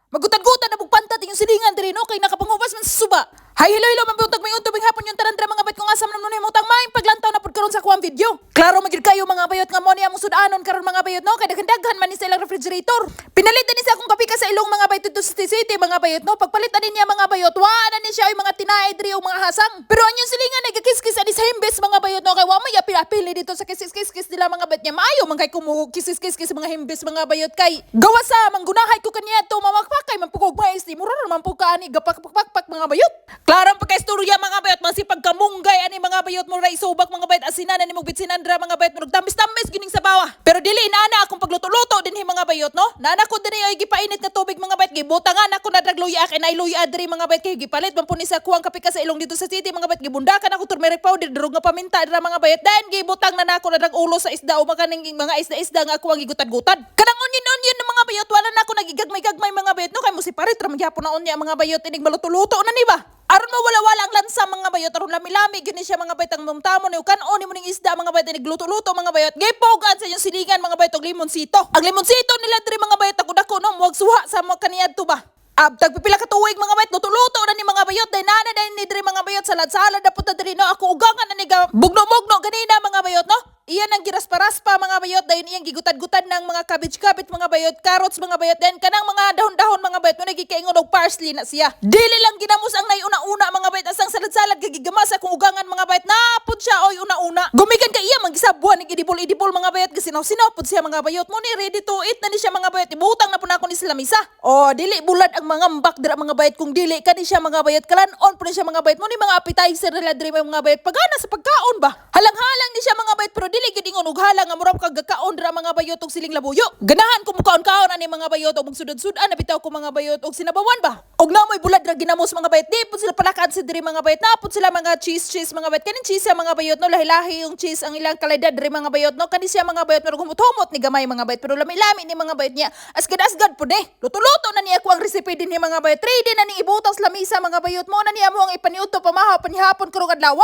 Magutad-gutad na bugpantat inyong silingan diri, no, kay nakapangubas man sa suba. Hi, hello, hello, mabuntag, may untubing hapon yung tanan mga bayot, kung asa man nun himutang maayong paglantaw na pud karon sa kuang video. Klaro man gyud kayo, mga bayot, nga mo ni among sudanon karon, mga bayot, no, kay daghan-daghan man ni sa ilang refrigerator. Pinalit ni sa akong kape sa ilong, mga bayot, dito sa city, mga bayot, no. Pagpalit ani niya, mga bayot, wa na ni siya ay mga tinae diri o mga hasang. Pero ang inyong silingan ay gakiskis ani sa himbis, mga bayot, no, kay wa may apil-apili dito sa kiskis-kiskis nila, mga bayot niya. Maayo man kay kumuhog kiskis-kiskis mga himbis, mga bayot, kay gawa sa manggunahay ko kaniya to mamakpakay man pugog mais di mura man pug kaani gapakpakpak, mga bayot. Klaro ang pagkaistorya, mga bayot, masipag kamunggay ani, mga bayot, mo ra isubak, mga bayot, asinan ani mo bitsinan dra, mga bayot, murag tamis-tamis gining sabawa. Pero dili inaana akong pagluto-luto dinhi, mga bayot, no. Naana ko dinhi ay gipainit nga tubig, mga bayot, gibutangan ako na drag luya kay nay luya diri, mga bayot, kay gipalit man pud ni sa kuwang kape sa ilong dito sa city, mga bayot. Gibundakan ako turmeric powder, durog nga paminta dira, mga bayot, then gibutang na nako na drag ulo sa isda o makaning mga isda-isda nga ako ang gigutad-gutad. Kanang onion onion ng mga bayot, wala na ako nagigagmay-gagmay, mga bayot, no, kay mo si parit ra man gyapon na unya, mga bayot, inig maluto-luto na ni ba. Aron mawala-wala ang lansa, mga bayot, aron lami-lami gyud ni siya, mga bayot, ang mumtamo ni kanon ni mo ning isda, mga bayot, inig luto-luto, mga bayot. Gipugan sa inyong silingan, mga bayot, og limonsito. Ang limonsito nila diri, mga bayot, ako dako, no, muwag suha sa mga kaniadto ba. Ab, tagpipila ka tuig, mga bayot, luto-luto na ni mga bayot, dahil nana dahil ni diri, mga bayot, salad-salad na punta diri, no, ako ugangan na ni ga, bugno-mugno ganina, mga bayot, no. Iyan ang giraspa-raspa, mga bayot, dayon iyang gigutad-gutad ng mga cabbage-cabbage, mga bayot, carrots, mga bayot, then kanang mga dahon-dahon, mga bayot, mo nagikaingon og parsley na siya. Dili lang ginamos ang naiuna-una, mga bayot, asang salad-salad gagigamas akong ugangan, mga bayot, napod siya oy una-una. Gumikan kay iya mangisabuan nig idibol-idibol, mga bayot, gisinaw-sinaw pod siya, mga bayot. Mo ni ready to eat na ni siya, mga bayot, ibutang na po nako ni sila misa. Oh, dili bulad ang mga mbak dira, mga bayot, kung dili kani siya, mga bayot, kalan-on po ni siya, mga bayot. Mo ni mga appetizer nila diri, mga bayot, pagana sa pagkaon ba. Halang-halang ni siya, mga bayot, pero dili gid ingon og halang nga murag kag gakaon dira, mga bayot, og siling labuyo. Ganahan ko mukaon-kaon ani, mga bayot, og magsudod-sudan na bitaw ko, mga bayot, og sinabawan ba. Og namoy bulad ra ginamos, mga bayot, di pud sila palakaan si diri, mga bayot, napud sila mga cheese cheese, mga bayot. Kaning cheese siya, mga bayot, no, lahi-lahi yung cheese ang ilang kalidad diri, mga bayot, no. Kani siya, mga bayot, murag humot-humot ni gamay, mga bayot, pero lami-lami ni, mga bayot niya. Asgad-asgad pud eh. Luto-luto na niya ko ang recipe din ni, mga bayot. Ready na ning ibutang sa lamisa, mga bayot, mo na niya mo ang ipaniudto pamahaw panihapon karong adlaw.